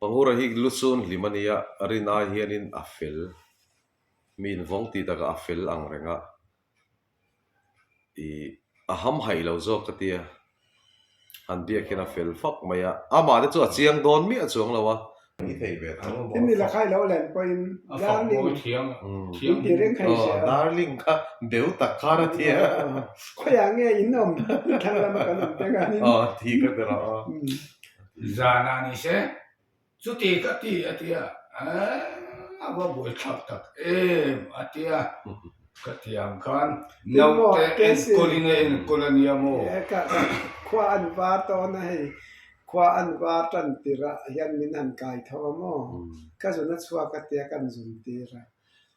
Pangura hi lusun hlim a nia, rin ai hianin a fel. Mi invawng tih takah a fel ang reng a, ih a ham haih lo zawk ka tia. Han biak hian a fel fak mai a, amah te chu a chiang dawn miah chuang lo a. Ni thei ve tho a maw? Tin ni lakhai lo len pawhin darling in ti reng kha i hria a. Darling kha deuh tak khan a tia. Khawiah nge in awm? Thlang lama kan awm te khanin. Aw ti ka ti rawh a. Zanah ni se Chuti ka ti a ti a, eeh a va buaithlak tak em a ti a, ka ti ang khan naute enkawlin a enkawl a nia maw? Khua an var tawn a hei, khua an var tan tirah hian min han kai tho a maw? Ka zun a chhuak a tia kan zun tir a,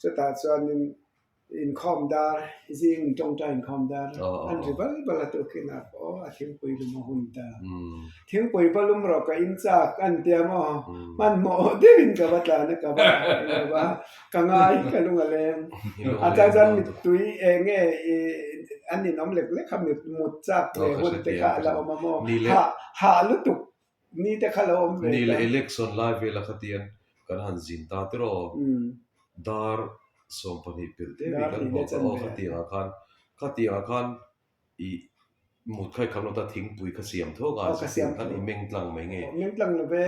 chutah chuanin Inkhawm dar, zing tawngtai inkhawm dar an ri bal bal a tukin a aw a thingpui lum a hun ta. Thingpui va lum rawh ka in chak an tia maw hmanhmawh deuhin ka va tlan a ka va lo va ka ngai ka lung a leng. A chang chuan mittui eng nge an inawm lek lek kha mut chak ve hun te kha a la awm a maw hah hah lutuk Ni te kha lo awm ve ta. Ni leh election lai vela khatian kan han zin ta tiraw dar 12 pelh te mi kan haw ta aw khatiang ah khan khatiang ah khan i mut kha i kham lo ta thingpui kha siam tho ka siam khan i meng tlang mai nge. Meng tlang lo ve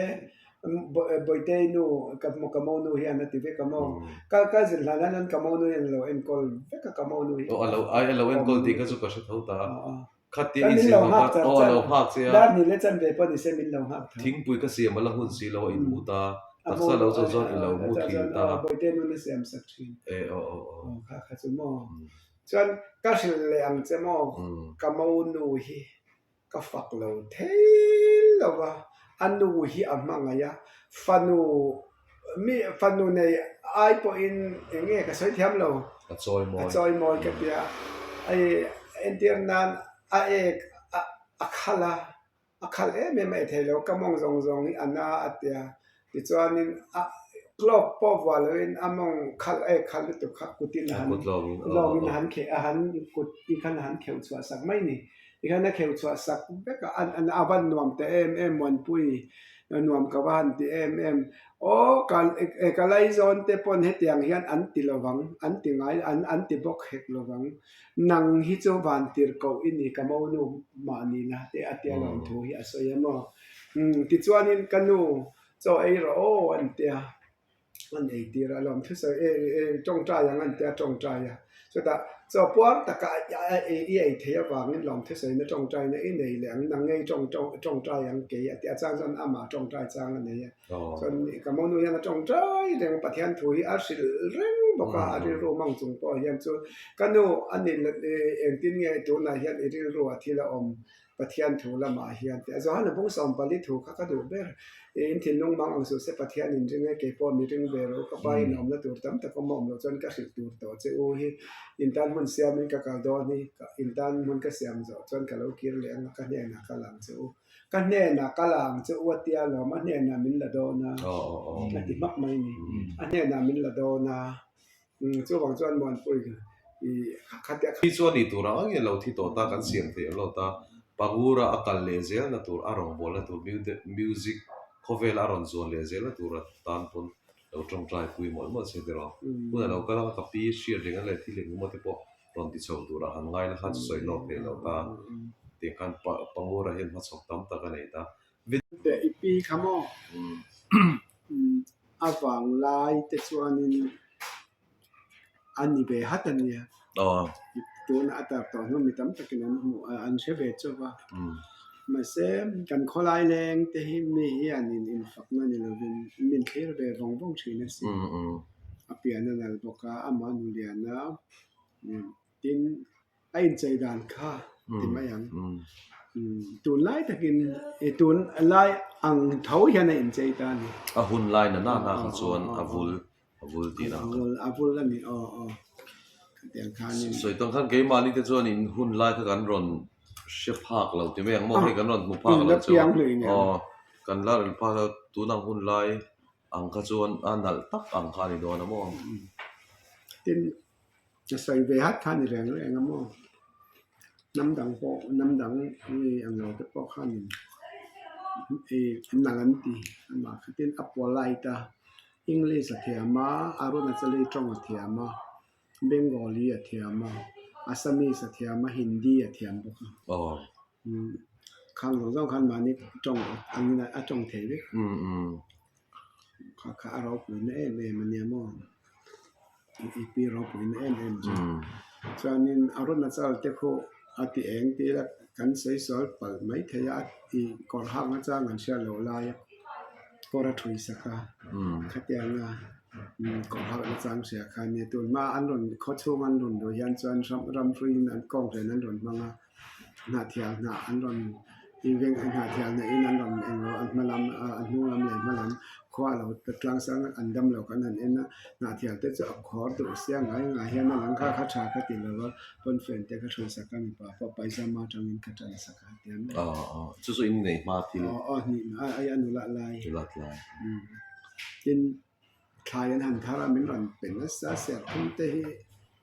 Bawitei nu ka mo nu hian a ti vek a maw ka ka zin hlan hian ka mo nu hian a lo enkawl vek a ka mo nu hi. Aw a lo enkawl tih kha chu ka hre tho ta. Khatia Kan i min zin lo lo nghak kha char aw a char. lo nghak che a. Dar hnih leh chan ve pawh ni se min lo nghak tho. Thingpui ka siam a la hun si lo a in mut a, A taksa mu lo zawh chuan i lo mu chah thin chuan ta. aw Bawihte nun a siam sak thin. E aw aw aw. Aw kha kha chu maw. Chuan ka hrilh leh ang che maw ka mo nu hi ka fak lo thei lo va, a nu hi a hmangaih a, fanu mi fanu nei ai pawhin eng nge ka sawi thiam lo, A chawi mawi. A chawi mawi ka tia, hei entir nan a ek a khal a, a khal em em a ei thei lo, ka mawng zawng zawng hi a na a tia, Tichuanin a glove pawh vuah loin a mawng khalh ek khalh lutuk kha kutin a han lawngin a han kheh a han kut ti khan a han kheuh chhuah sak mai ni. Tikhan a kheuh chhuah sak vek a a van nuam ta em em Muanpui nuam ka va han ti em em. Aw ka ka laizawn te pawn hetiang hian an ti lovang an ti ngai an an ti bawk hek lovang. Nang hi chu van tir koh i ni ka monu mahni la te a tia lawm thu hi a sawi a maw. Umm tichuanin ka nu chaw ei rawh aw an ti a, an ei tir a lawm thusawi e e tawngtai ang an ti a tawngtai a, chutah chaw puar taka i ei theih avangin lawm thusawina tawngtaina i nei leh ang nang ngei tawng tawngtai ang kei a ti a chang chuan amah tawngtai chang a nei a, chuan ka monu hian a tawngtai reng a Pathian thu hi a hrilh reng bawk a, a rilru hmang chung pawh hian chu ka nu a ni engtin nge tunah hian i rilru a thil a awm Pathian thu lamah hian tih a Johan a bung 14 thu kha ka duh ber. In thinlung mang ang suh se Pathian in ring e, kei pawh mi ring ve rawh u, ka pa in awmna tur tam tak awm a awm loh chuan ka hrilh tur tawh che u hi. In tan hmun siamin ka kal dawn hi, in tan hmun ka siam zawh chuan ka lo kir leh ang a, ka hnenah ka la ang che u. Ka hnenah ka la ang che u a tia lawm, a hnenah min la dawn a, a ti hmak mai ni. A hnenah min la dawn a. Chuvang chuan Muanpui i khatia Thi chuan nih tur ang angin lo thi tawh ta kan siam theih ang lo ta. Pangura a kal leh zelna tur a rawngbawlna tur music khawvel a rawn zuan leh zelna tur a tan pawn lo tawngtai pui mawlh mawlh se tiraw. Hun a lo kal anga ka pi hriat reng a leh thil engemaw te pawh rawn ti chho tur a han ngai la kha chu sawi lawk theih loh ta. Tiang khan Pangura hian hmachhawk tam tak a nei ta. Teh i pi kha maw? A vang lai te chuanin a ni ve hat a nia. Tuna a tar tawh hnu mi tam takin an hmuh a, an hre ve chauh va. Mahse, kan khawlai leng te hi mi hianin infakna ni lovin min thlir ve vawng vawng thin a si. A pian a nal bawk a, amah nu lian a, tin, A inchei dan kha ti mai ang. Tunlai takin i tunlai ang tho hian a inchei ta a ni. A hun lai na na na kha chuan a vul a vul tih na. A vul a vul a ni aw aw. Khatiang khanin. Sawi tawng khan keimahni te chuan in hun lai kha kan rawn hre phak lo ti mai ang maw hei kan rawn hmu phak lo chu aw kan la rawn phak lo tun ang hun lai ang kha chuan a nalh tak ang kha a ni dawn a maw. Tin A sawi ve hat kha a ni reng reng a maw? Hnam dang pawh hnam dang mi ang lo te pawh khanin. Ih nalh an ti amah khatin a polite a English a thiam a Arunachali tawng a thiam a Bengali a thiam a Assamese a thiam a Hindi a thiam bawk a khang zawng zawng khan mahni tawng angin a tawng thei vek kha kha a ropui na em em a nia maw ip ropui na em em chu chuanin Arunachal te khu a ti eng tir a kan sawi sawi palh mai thei a ih kawr hak na chang an hriat loh lai a kawr a thui sak a khatianga kawr hak na chang hria kha nia tun hma an rawn khaw chhung an rawn luh hian chuan ram ram hruiin an kawng hlen an rawn hmang a. Hnahthial hnah an rawn inveng a hnahthial hnah in an rawn englo a hma lam a hnung lam leh hma lam khua a lo tlang sang an dam lo kan han en a hnahthial te chu a khawr duh sia ngai ngai hian a lang kha kha tha ka ti lo a pawnfen te ka hrui sak a mipa pawh paizama atangin ka tan sak a ti a Aw aw chu chu in nei hma thil aw aw hnih a ai a nula lai nulat lai tin Thlai an han thar a min rawn pe nasa a serthum te hi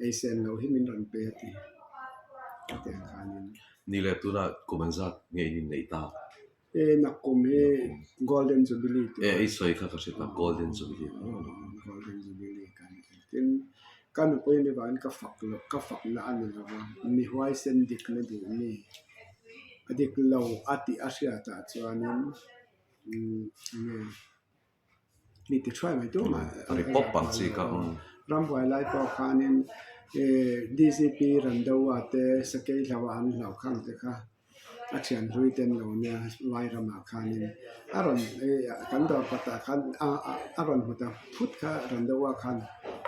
eisen loh hi min rawn pe a ti hetiang khanin. Ni leh tunah kum an zat nge in inneih ta? E nakkum hi Golden Jubilee tih. E i sawi kha ka hre ta Golden Jubilee. Golden Jubilee kan ti. Tin ka nupui ni vangin ka fak loh ka fakna a ni lo va, mi huaisen dikna duh mi a dik lo a tih a hriatah chuanin nge. Mi ti thuai mai tur mah rambuai lai pawh khanin DCP Randawa te sakei hlauh an hlauh khang te kha a thian hlui te an lo nia vai ramah khanin a rawn kan dawr kawtah khan a rawn hmu ta phut kha Randawa khan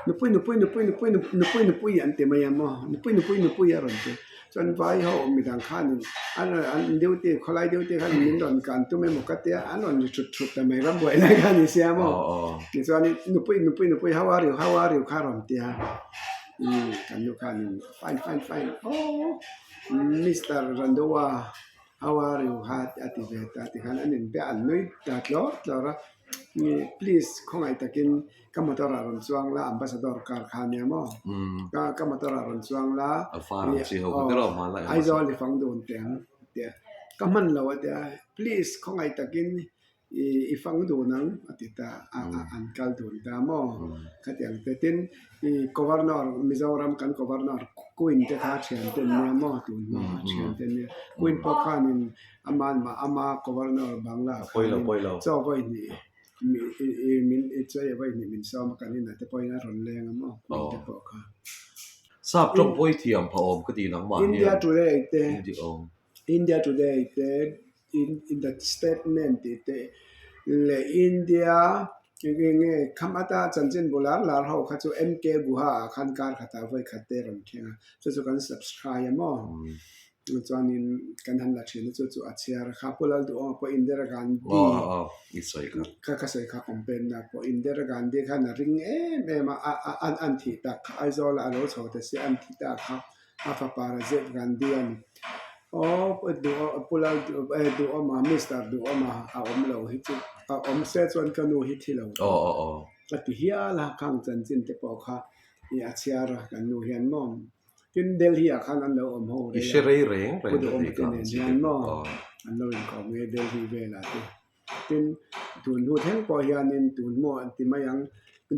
nupui nupui nupui nupui nupui nupui an ti mai a maw nupui nupui nupui a rawn ti. Chuan vai ho midang khanin an rawn an duty khawlai duty khan min rawn kan tum emaw ka tia an rawn ri thut thut ta mai ram buai lai kha ni sia maw tichuanin nupui nupui nupui how are you how are you kha a rawn tia umm kan nu khanin fine fine fine aww Mister Randoa how are you kha a ti ve ta tikhan an inbe an nui ta tlawr tlawr a please khawngaih takin Ka motor ah rawn chuang la Ambassador car kha ania maw? Ka motor ah rawn chuang la Aizawl i fang dun teh ang tia ka hman lo a tia please khawngaih takin i fang dun ang a ti ta a an kal dun ta maw? Khatiang te tin i Governor Mizoram kan Governor Queen te kha thian te an nia maw tun hma thian te an nia Queen pawh khanin ama ama Governor Bangla khanin chaw vawi hnih. Min i chawi a vawi hnih min sawm a kan inah te pawhin a rawn leng a maw pui te pawh kha. Sap tawng pawh i thiam pha awm ka ti nangmah hian. India Today te India Today te in the statement tih te leh India eng eng nge kham ata chanchin bu lar lar ho kha chu MK Guha ah khan kar khatah vawi khat te rawn thleng a chu chu kan subscribe a maw. Chuanin kan han la thin a chu chu a chhiar a kha Pu Lalduhawma pawh Indira Gandhi kha ka sawi kha complain na pawh Indira Gandhi khan a ring em em a a an thih tak kha Aizawl ah a lo chho ta sia an thi tak kha a fapa Rajiv Gandhi a ni aw Pu Lalduhawma Mister Duhawma a awm lo hi chu a awm se chuan ka nu hi thi lo a ti hial a khang chanchin te pawh kha a chhiar a kan nu hian maw. Tin Delhi ah khan an lo awm ho rei a, I hre rei reng reng Pu Duhawm te nen hian maw an lo inkawm nge Delhi velah te. Tin tun hnu thleng pawh hianin tun maw an ti mai ang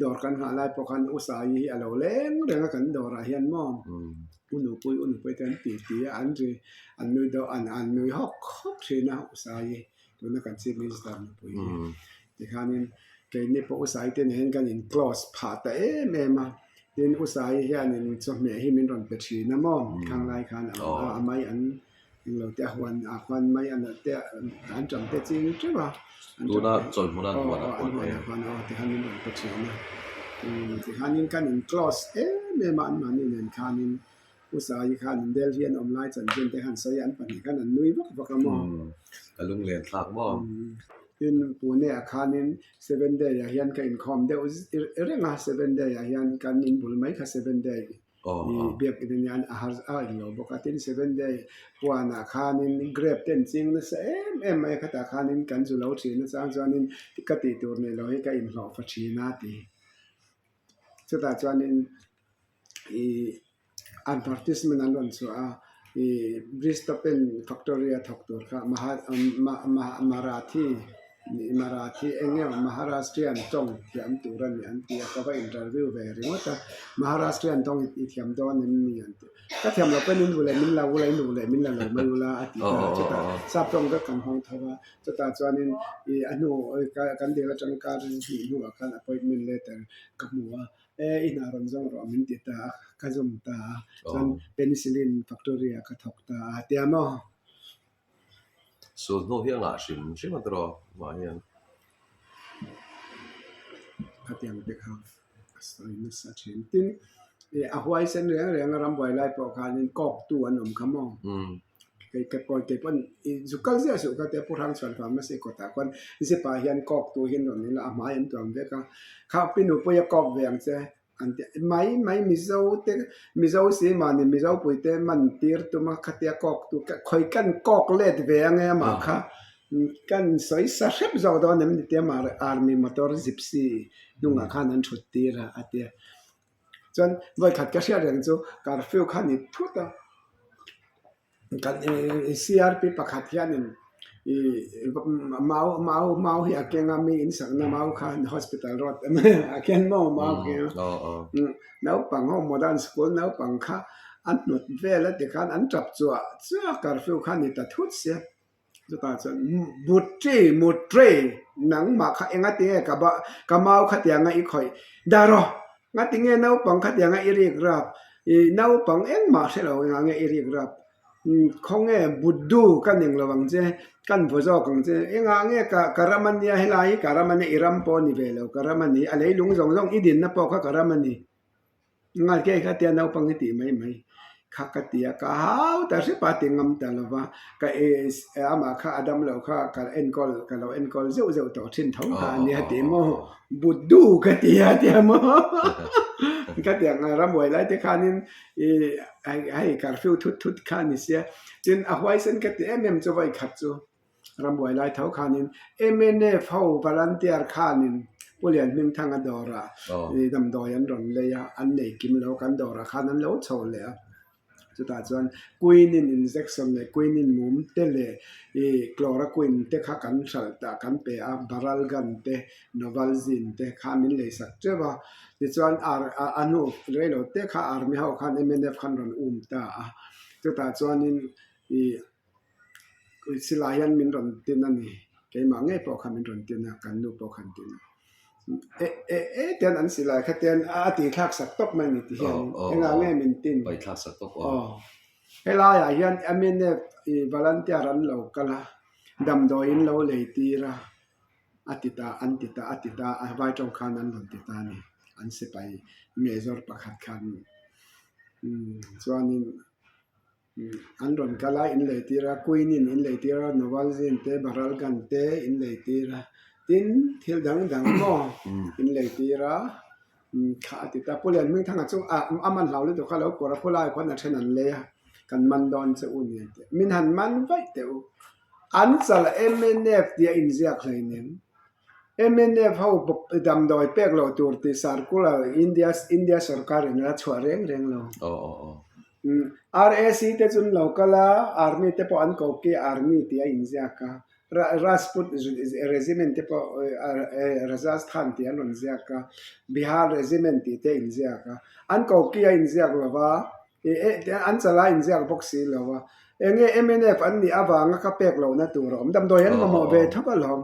dawr kan nghah lai pawh khan U Sai hi a lo leng reng a kan dawrah hian maw U Nupui U Nupui te an ti ti a an ri an nui deuh an an nui hawk hawk thin a U Sai hi tuna kan Chief Minister Nupui hi. Tikhanin keini pawh U Sai te nen hian kan in close phah ta em em a. Tin U Sai hianin chawhmeh hi min rawn pe thin a maw? Khang lai khan a mai an englo te a huan a huan mai a nalh te an ṭam te ching ṭeuh a. Tuna chawlhmun an huan a huan a huan aw tikhan min rawn pe thin a. Tikhanin kan in close em em a anmahni nen khanin U Sai khan Delhi an awm lai chanchin te khan sawi a an pahnih khan an nui vak vak a maw? A lunglen thlak maw? Tin Pune ah khanin Seven Day ah hian ka inkhawm deuh reng a, Seven Day ah hian kan inbul mai kha Seven Day i biak in ania a har a englo bawk a, tin Seven Day huan ah khanin grape te an ching nasa em em mai a, khatah khanin kan zu lo thin a chang chuanin ka tih tur nei lo hi ka inhlawh fa thin a ti. Chutah chuanin ih advertisement an rawn chhuah a. I Bristopen factory a thawk tur kha Marathi Marathi eng nge Maharashtrian tawng thiam tur a ni an ti a, ka va interview ve ringawt a, Maharashtrian tawng i thiam dawn em ni an ti a, ka thiam loh pawn in duh leh min la ula in duh leh min la lo mai ula a ti ta a, chutah sap tawng vek kan hmang tho a, chutah chuanin i a hnu kan dil atang kar hnih hnuah khan appointment letter ka hmu a. E i hna rawn zawng rawh min ti ta a, ka zawm ta a, chuan penicillin factory ah ka thawk ta a tia maw? Sul hnu hi a ngah hrim hrim a tiraw mah hian. Khatiang te kha a sawi nasa thin. Tin, a huaisen reng reng a rambuai lai pawh khanin kawktu an awm kha maw? Kei ka pawi kei pawn i zu kal ziah suh ka tia Pu Hrangchhuan Pharmacy kawtah khuan zip ah hian kawk tur hian rawn ila a hmai an tuam vek a, kha pi nupui a kawk ve ang che an ti mai mai Mizo te Mizo si mahni Mizo pui te man tir tum a khatia kawk tu khawi kan kawk let ve ange amah kha kan sawi sa hrep zawk dawn em ni tia army motor gypsy hnungah khan an thut tir a a tia chuan vawikhat ka hriat reng chu curfew kha ni thut a. Kan CRP pakhat hianin ih mau mau mau hi a keng a mi in sakna mau kha hospital road a keng maw mau a keng a naupang ho modern school naupang kha a hnawt vel a tikhan an tap chuah chuah curfew kha ni ta thut sia. Chutah chuan Mutri, Mutri, nangmah kha enga tinge ka ba, ka mau khatianga i khawih dah rawh, nga tinge naupang khatianga i rik rap, i naupang engmah hre lo engah nge i rik rap, khawnge Buddu ka ning lo ang che, kan vaw zawk ang che, engah nge ka ka ram a nia helai hi ka ram a nia, i ram pawh a ni ve lo, ka ram a ni, a leilung zawng zawng i dinna pawh kha ka ram a ni. Ngalke kha tia naupang hi tih mai mai kha ka ti a, ka hau ta hrep a ti ngam ta lo va, ka amah kha a dam loh kha ka enkawl ka lo enkawl zeuh zeuh tawh thin tho kha a nia ti maw Buddu ka ti a tia maw ka ti ang a rambuai lai te khanin ih hei curfew thut thut kha a ni sia tin a huaisen ka ti em em chu vawikhat chu. Rambuai lai tho khanin mnf ho volunteer khanin Pu Lianhmingthanga dawrah damdawi an rawn lei a, an nei kim lo kan dawrah khan an lo chho leh a. Chutah chuan quinine injection leh quinine mum te leh ih chloroquine te kha kan hralh ta kan pe a, Baralgan te Novalgin te kha min lei sak teuh a. Tichuan ar a hnu reilo te kha army ho khan mnf khan rawn um ta a. Chutah chuanin ih. Silai hian min rawn tin a ni. Keimah ngei pawh kha min rawn tin a, kan nu pawh khan tin a. E e e tian an silai kha tian a ti thlak sak tawp mai ni ti hian engah nge min tin? Pai thlak sak tawp aw. Aw. Helaiah hian mnf i volunteer an lo kal a, damdawiin lo lei tir a, a ti ta, an ti ta, a ti ta, a vai tawng khan an rawn ti ta a ni. An sipai major pakhat khan umm chuanin. An rawn kal a, in lei tir a, Queen-in in lei tir a, Novalgin te, Baralgan te in lei tir a, tin thil dang dang maw in lei tir a, kha a ti ta. Pu Lianhmingthanga chu a a man hlau lutuk kha lo kawr a, khulai khuan a then an lei a, kan man dawn che u ni an ti a, min han man vaih teh u. An chal mnf tih a inziak hleinem. Mnf ho damdawi pek loh tur tih circular India India sorkar in a chhuah reng reng lo. RAC te chu an lo kal a, army te pawh an ko ki army tih a inziak a, Rajput regiment te pawh Rajasthan tih an rawn ziak a, Bihar regiment tih te a inziak a, an ko ki a inziak lo va. An chala inziak bawk si lo a, enge mnf an nih avanga ka pek lohna tur a awm. Damdawi an mamawh ve tho alawm,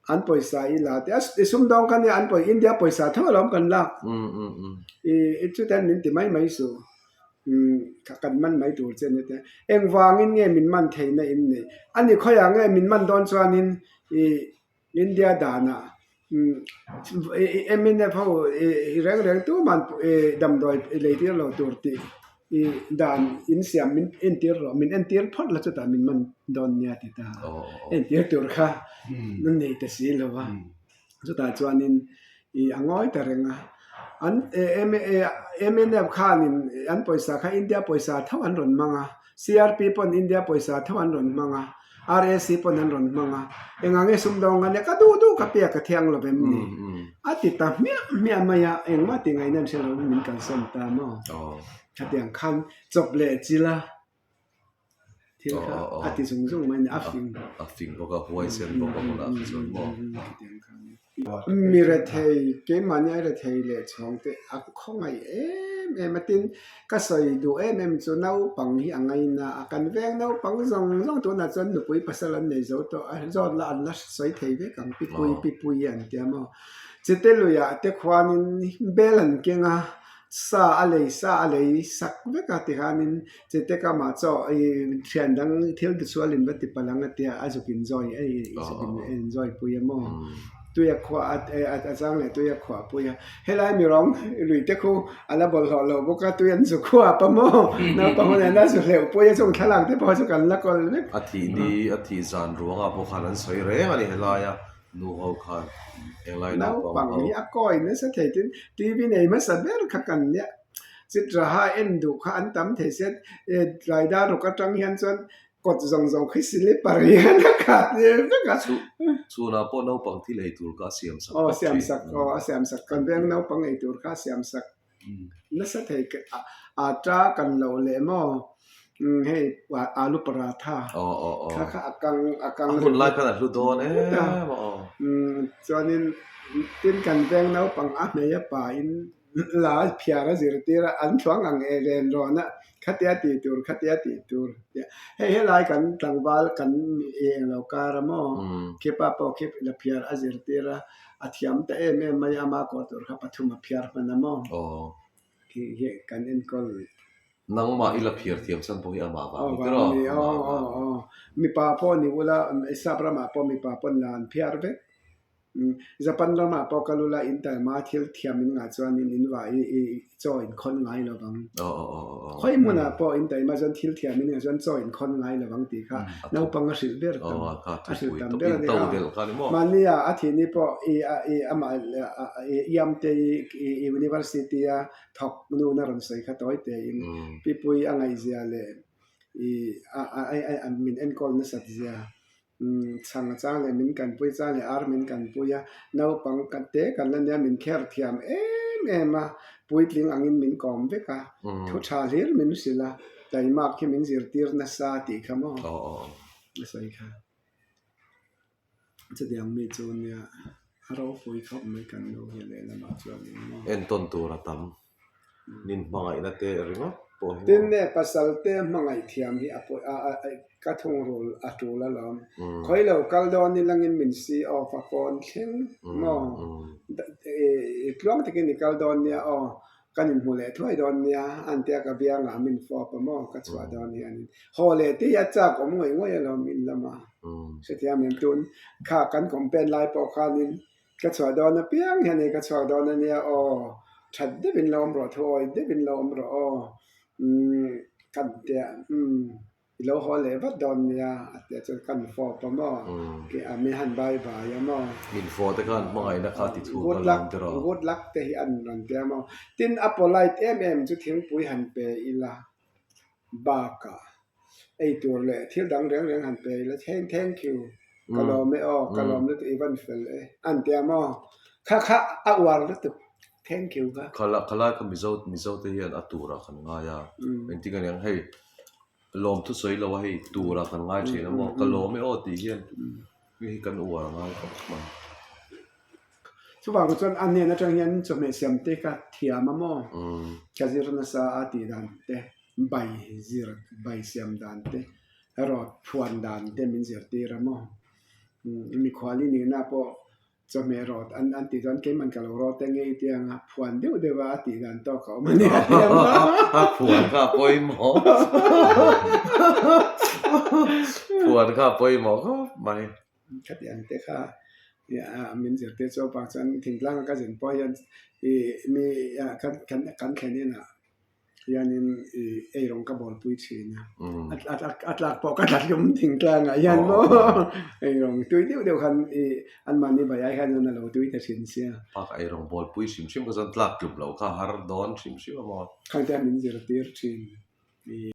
an pawisa i la teh a, i sumdawng kha nia an pawi India pawisa tho alawm kan lak. I chutiang min ti mai mai suh, kan man mai tur che nia teh. Engvangin nge min man theihna in neih? Ani khawiah nge min man dawn chuanin i India danah mnf ho reng reng tuman damdawi lei tir lo tur tih dan insiam min entir rawh min entir phawt la chutah min man dawn nia ti ta entir tur kha an nei ta si lo va chutah chuanin ih a ngawi ta reng a an mnf khanin an pawisa kha India pawisa tho an rawn hmang a. CRP pawn India pawisa tho an rawn hmang a, RAC pawn an rawn hmang a, engah nge sumdawng a nia ka duh duh ka pek a thiang lo vem ni? A ti ta hmiah hmiah mai a, engmah ti ngaihna an hre lo min kalsawn ta maw? Khatiang khan chawp leh chil a. Thil kha a ti zung zung mai a ni, a fing. A fing bawk a, huaisen bawk a hmunah kha chuan maw. Mi rethei, keimahni a rethei leh chhawng te a khawngaih em em a, tin ka sawi duh em em chu naupang hi a ngaina a, kan veng naupang zawng zawng tunah chuan nupui pasal an nei zo tawh a, zawt lah an la sawi thei vek ang, pipui pipui an tia maw. Chite luiah te khuanin bel an keng a, sa a lei sa a lei sak vek a tikhanin Chite ka mah chaw i thian dang thil ti sual in va ti palh ang a tia a zuk in zawi a i zuk in in zawi pui a maw tui a khuah a a chang leh tui a khuah pui a helai mi rawng lui te khu a la bawlhhlawh loh bawk a tui an zu khuap a maw naupang hun hian a zu hleuh pui a chung thlalak te pawh chu kan la kawl vek. A thih ni a thih zan ruangah pawh khan an sawi reng a ni helaia nu ho khan englai naupang Naupang hi a kawi nasa thei tin TV nei hmasa ber kha kan nia. Chitraha en duh kha an tam thei sia, tlai dar ruk atang hian chuan kawt zawng zawng khi slipper hian a khat vek a. Chhunah pawh naupang thil ei tur kha a siam sak Aw siam sak, aw a siam sak, kan veng naupang ei tur kha a siam sak nasa thei a ta kan loh leh maw hei alu paratha kha kha a kang a kang A hun lai khan a hlu dawn em a aw. Chuanin tin kan veng naupang a hmei a pa in La phiar a zirtir a, an thuang ang e ren rawn a, khatia tih tur, khatia tih tur tia. Hei helai kan tlangval kan eng lo kar a maw, khipa pawh khi la phiar a zirtir a, a thiam ta em em mai a, ama kawh tur kha pathum a phiar hman a maw, khi hi kan enkawl. Nangmah i la phiar thiam chhan pawh hi amah vang ni tiraw? Aw aw aw, mipa pawh ni ula, sap ramah pawh mipa pawn la an phiar vek. Japan ramah pawh kal ula in taima thil thiam in ngah chuan in in vah i i chaw in khawn ngai lo vang. Khawi hmunah pawh in taima chuan thil thiam in ngah chuan chaw in khawn ngai lo vang tih kha naupang a hrilh ber tam a hrilh tam ber a ni kha. Mahni a a thih ni pawh i a i amah i iamte i i university a thawk nu na rawn sawi kha tawi tein pipui a ngaihzia leh i a a min enkawl nasat zia Chhang a chang leh min kanpui chang leh ar min kanpui a, naupang ka te kan la nia min kher thiam em em a, puitling angin min kawm vek a, thu tha hlir min hrilh a, taimak hi min zirtir nasa tih kha maw a sawi kha. Chutiang mi chu nia a ropui khawp mai kan nu hi lehlamah chuan engmaw. Entawn tur a tam. Nin hmangaihna te ringawt pawh hi maw? Tin nge pasal te hmangaih thiam hi a pawi a a ka thungrul a tul alawm. Khawi lo kal dawn nilangin min si off a phone thleng maw? I tluang takin i kal dawn nia aw, kan inhmu leh thuai dawn nia an tia ka biangah min fawp a maw ka chhuah dawn hianin. Haw leh te hi a chak awm ngawih ngawih alawm in lama hrethiam em tun kha kan campaign lai pawh khanin Ka chhuah dawn apiang hian hei ka chhuak dawn a nia aw, that deuhin lo awm rawh, thuawi deuhin lo awm rawh aw, umm kan tia umm i lo haw leh vat dawn nia a tia chuan kan fawp a maw, a mi han bai bai a maw. Min fawh te khan hmangaihna kha ti chhuk a lawm te rawh. Good luck te hi an rawn tia maw. Tin a polite em em chu thingpui han pe ila bakah ei tur leh thil dang reng reng han pe ila thank thank you ka lawm e aw ka lawm lutuk i van fel e an tia maw kha kha a uar lutuk thank you kha. Khala khalai kha Mizo Mizo te hian a turah kan ngai a engtin ka niang hei lawm thusawi lo a hei turah kan ngai thin a maw ka lawm e aw tih hian hei hi kan uar a ngai khawp mai. Chuvang chuan a hnen atang hian chawhmeh siam te ka thiam a maw? Ka zir nasa a tih dan te, bai zir, bai siam dan te, rawt phuan dan te min zirtir a maw? Mikhuali nihna pawh chawhmeh rawt an an tih chuan keiman ka lo rawt e ngei tia anga phuan deuh deuh a a tih dan tawk a awm a ni a ti ang a. A phuan kha a pawimawh. Phuan kha a pawimawh khawp mai. Khati ang te kha min zirtir chu avang chuan thingtlang a ka zin pawh hian ih mi kan kan kan thlen inah hianin ih eirawng ka bawlpui thin a, a tlak pawh ka tla hlum thingtlang ah hian maw eirawng tui deuh deuh khan ih anmahni vai ai hian a lo tui ta thin sia. Pak eirawng bawlpui hrim hrim kha chuan tlak tlum loh kha a har dawn hrim hrim a maw. Khangte min zirtir thin.